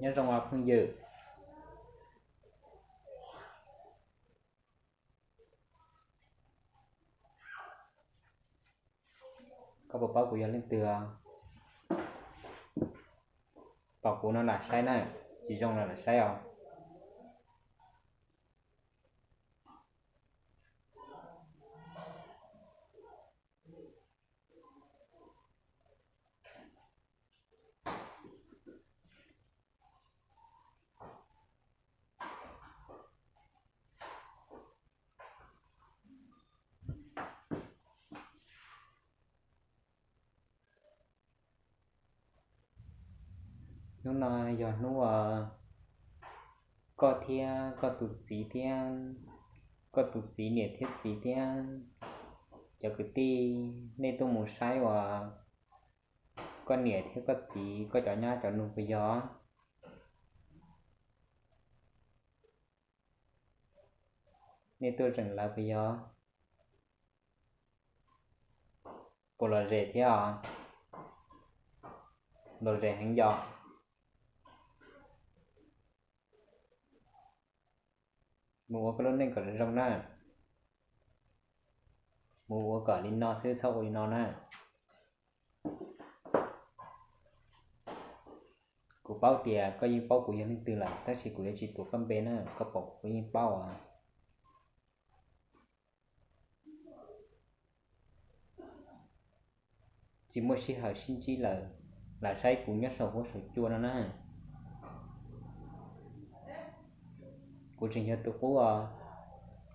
Nyob zoo os phooj ywg. Koj puas paub kuv yog leej twg? Pom kuv no lam saib na, tsis zoo los lam saib os. Hnub no yog hnub uas koj thiab koj tus txiv thiab, koj tus txiv niam thiab txiv thiab cov kwv tij, nej tuaj mus saib uas koj niam thiab koj txiv koj cov nyab cov nus puas yog? Nej tuaj zeem lawv puas yog? Puas lom zem thiab os? Lom zem heev yom. Mus ua koj lub neej kom zoo na. Mus ua kom li no xwb, txhob ua li no na. Kuv paub tias koj yeej paub kuv yog leej twg lawm, tab sis kuv yuav tsis tuav koj npe na, koj pom kuv yeej paub os. Tsis muaj sij hawm sib ntsib lawm, lam saib kuv nyob saum huab saum cua no na. Kuv tseem yog tus qub os,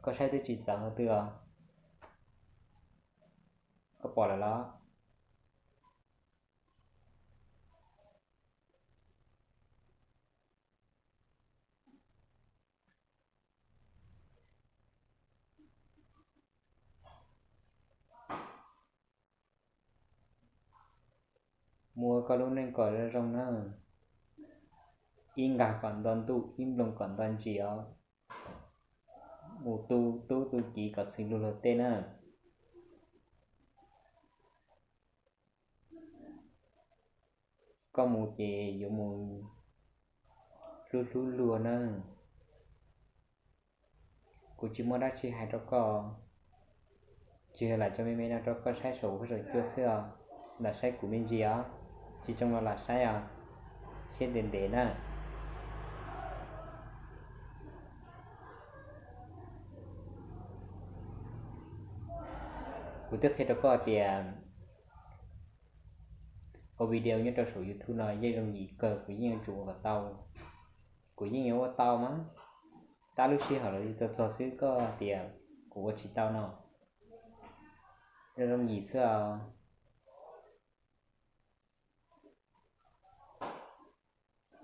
koj saib twb tsis txawv qhov twg os. Koj pom lawm los? Mus ua koj lub neej kom zoo zoo na. Ib nkag kom nto ntuj, ib nploos kom nto ntsis os. Mus tu tub tu kiv kom xws luag luag tej na. Koj mus ces yuav mus hlub hlub luag na. Kuv tsis muaj dab tsi hais rau koj, tsuas yog lam tso me me no rau koj saib saum huab saum cua xwb os. Lam saib kuv me ntsis os, tsis zoo los lam saib os, siab ntev ntev na. Kuv twb qhia rau koj tias ua video nyob rau saum YouTube no yeej zoo yim kawg, kuv yeej yuav tsum ua kom tau. Kuv yeej yuav ua tau mas, tab lub sij hawm los tsis tau txog xwb, koj tias kuv ua tsis tau no. Zoo zoo yim xwb os.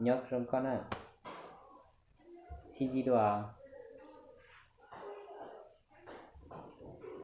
Nyob zoo koj na, sib ntsib dua.